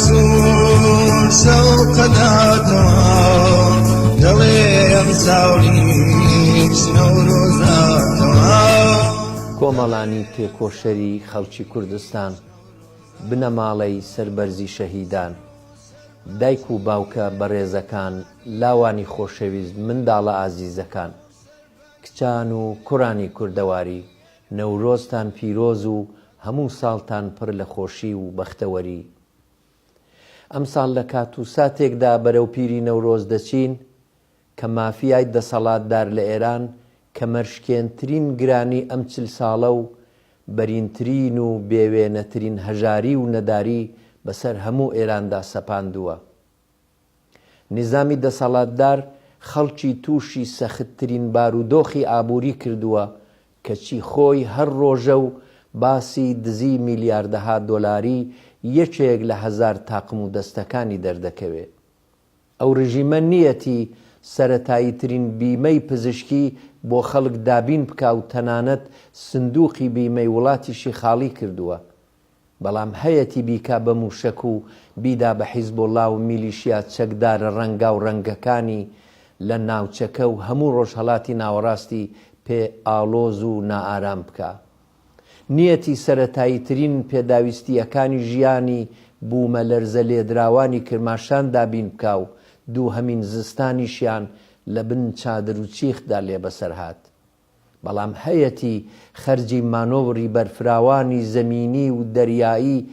سوور شەوقەداتەوە دەڵێ ئەمساڵیش نەورۆزاتەوە. کۆمەڵانی تێکۆشەری خەڵکی کوردستان، بنەماڵەی سەربەرزی شەهیدان، دایک و باوکە بەڕێزەکان، لاوانی خۆشەویست، منداڵە ئازیزەکان، کچان و کوڕانی کوردەواری، نەورۆزتان پیرۆز و هەموو ساڵتان پڕ لە خۆشی و بەختەوەری. ئەمساڵ لە کات و ساتێکدا بەرەو پیری نەورۆز دەچین کە مافیای دەسەڵاتدار لە ئێران کەمەرشکێنترین گرانی ئەم چل ساڵە و بەرینترین و بێوێنەترین هەژاری و نەداری بەسەر هەموو ئێراندا سەپاندووە. نیزامی دەسەڵاتدار خەڵکی تووشی سەختترین بارودۆخی ئابووری کردووە، کەچی خۆی هەر ڕۆژە و باسی دزی میلیاردەها دۆلاری یەکێک لە هەزار تاقم و دەستەکانی دەردەکەوێ. ئەو رژیمە نیەتی سەرەتاییترین بیمەی پزیشکی بۆ خەڵک دابین بکا و تەنانەت سندووقی بیمەی وڵاتیشی خاڵی کردووە. بەڵام هەیەتی بیکا بە مووشەک و بیدا بە حیزبوڵا و میلیشیا چەکدارە ڕەنگاو ڕەنگەکانی لە ناوچەکە و هەموو ڕۆژهەڵاتی ناوەڕاستی پێ ئاڵۆز و نائارام بکا. نیەتی سەرەتاییترین پێداویستییەکانی ژیانی بوومەلەرزەلێدراوانی کرماشان دابین بکا و دووهەمین زستانیشیان لە بن چادر و چیخدا لێ بەسەر هات. بەڵام هەیەتی خەرجی مانۆوڕی بەرفراوانی زەمینی و دەریایی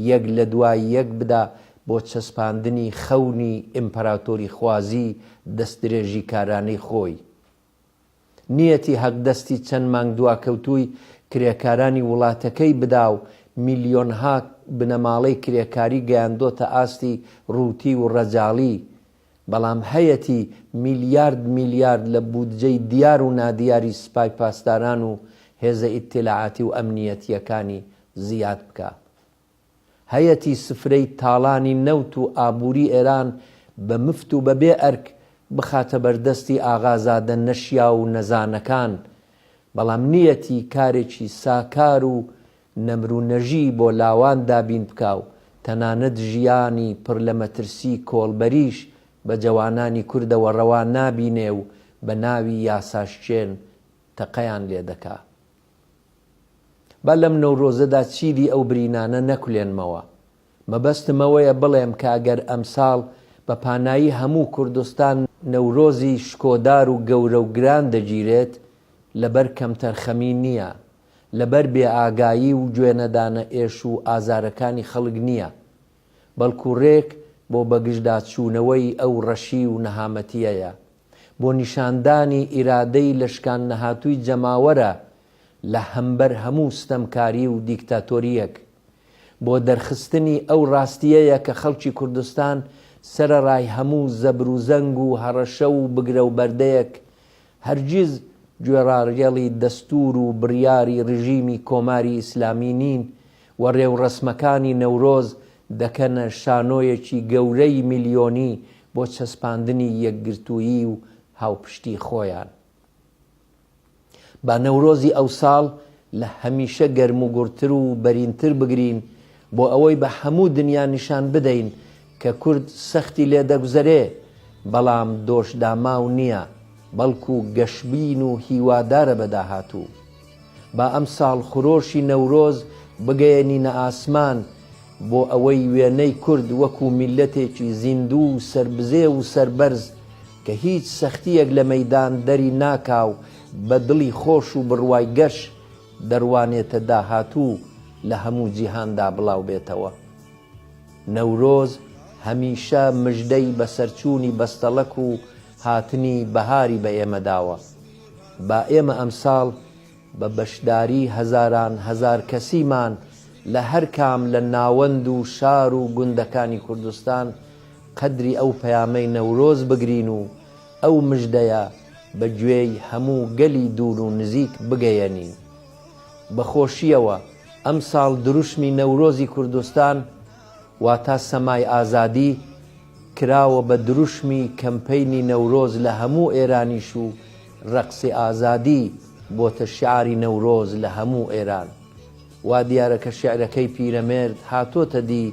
یەک لە دوای یەک بدا بۆ چەسپاندنی خەونی ئیمپراتۆریخوازی دەستدرێژیکارانەی خۆی. نیەتی حەقدەستی چەند مانگ دواکەوتووی کرێکارانی وڵاتەکەی بدا و میلیۆنها بنەماڵەی کرێکاری گەیاندۆتە ئاستی ڕووتی و ڕەجاڵی بەڵام هەیەتی میلیارد میلیارد لە بودجەی دیار و نادیاری سپای پاسداران و هێزە ئیتلاعاتی و ئەمنیەتییەکانی زیاد بکا. هەیەتی سفرەی تاڵانی نەوت و ئابووری ئێران بە مفت و بە بێ ئەرک بخاتە بەردەستی ئاغازادە نەشیاو و نەزانەکان، بەڵام نیەتی کارێکی ساکار و نەمر و نەژی بۆ لاوان دابین بکا و تەنانەت ژیانی پڕ لە مەترسی کۆڵبەریش بە جەوانانی کوردەوە ڕەوا نابینێ و بە ناوی یاساشکێن تەقەیان لێ دەکا. با لەم نەورۆزەدا چیدی ئەو برینانە نەکولێنمەوە. مەبەستم ئەوەیە بڵێم کە ئەگەر ئەمساڵ بە پانایی هەموو کوردستان نەورۆزی شکۆدار و گەورە و گران دەگیرێت، لەبەر کەمتەرخەمی نییە، لەبەر بێئاگایی و گوێنەدانە ئێش و ئازارەکانی خەڵک نییە، بەڵکو رێک بۆ بەگژداچوونەوەی ئەو رەشی و نەهامەتییەیە، بۆ نیشاندانی ئیرادەی لەشکاننەهاتووی جەماوەرە لە هەمبەر هەموو ستەمکاری و دیکتاتۆرییەک، بۆ دەرخستنی ئەو راستییەیە کە خەڵکی کوردستان سەرەڕای هەموو زەبروزەنگ و هەڕەشە و بگرەوبەردەیەک هەرگیز گوێڕاڕیەڵی دەستوور و بڕیاری رژیمی کۆماری ئیسلامی نین و رێوڕەسمەکانی نەورۆز دەکەنە شانۆیەکی گەورەی میلیۆنی بۆ چەسپاندنی یەکگرتوویی و هاوپشتی خۆیان. با نەورۆزی ئەوساڵ لە هەمیشە گەرموگوڕتر و بەرینتر بگرین بۆ ئەوەی بە هەموو دنیا نیشان بدەین کە کورد سەختی لێ دەگوزەرێ بەڵام دۆشداماو نییە بەڵکو گەشبین و هیوادارە بە داهاتوو. با ئەمساڵ خرۆشی نەورۆز بگەیەنینە ئاسمان بۆ ئەوەی وێنەی کورد وەکو میللەتێکی زیندوو و سەربزێو و سەربەرز کە هیچ سەختییەک لە مەیدان دەری ناکا و بە دڵی خۆش و بڕوای گەش دەڕوانێتە داهاتوو لە هەموو جیهاندا بڵاو بێتەوە. نەورۆز هەمیشە مژدەی بەسەرچوونی بەستەڵەک و هاتنی بەهاری بە ئێمە داوە. با ئێمە ئەمساڵ بە بەشداری هەزاران هەزار کەسیمان لە هەر کام لە ناوەند و شار و گوندەکانی کوردستان قەدری ئەو پەیامەی نەورۆز بگرین و ئەو مژدەیە بە گوێی هەموو گەلی دوور و نزیک بگەیەنین. بە خۆشییەوە ئەمساڵ دروشمی نەورۆزی کوردستان واتا سەمای ئازادی کراوە بە دروشمی کەمپەینی نەورۆز لە هەموو ئێرانیش و رەقسی ئازادی بۆتە شیعاری نەورۆز لە هەموو ئێران. وا دیارە کە شیعرەکەی پیرەمێرد هاتۆتە دی.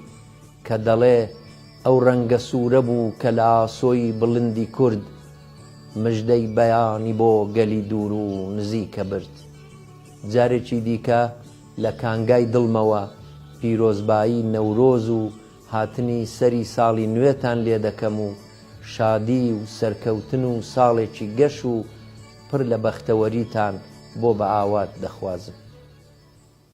کە دەڵێ ئەو ڕەنگە سوورە بوو کە لە ئاسۆی بڵندی کورد مژدەی بەیانی بۆ گەلی دوور و نزیکە برد. جارێکی دیکە لە کانگای دڵمەوە پیرۆزبایی نەورۆز و هاتنی سەری ساڵی نوێتان لێ دەکەم و شادی و سەرکەوتن و ساڵێکی گەش و پر لە بەختەوەریتان بۆ بە ئاوات دەخوازم.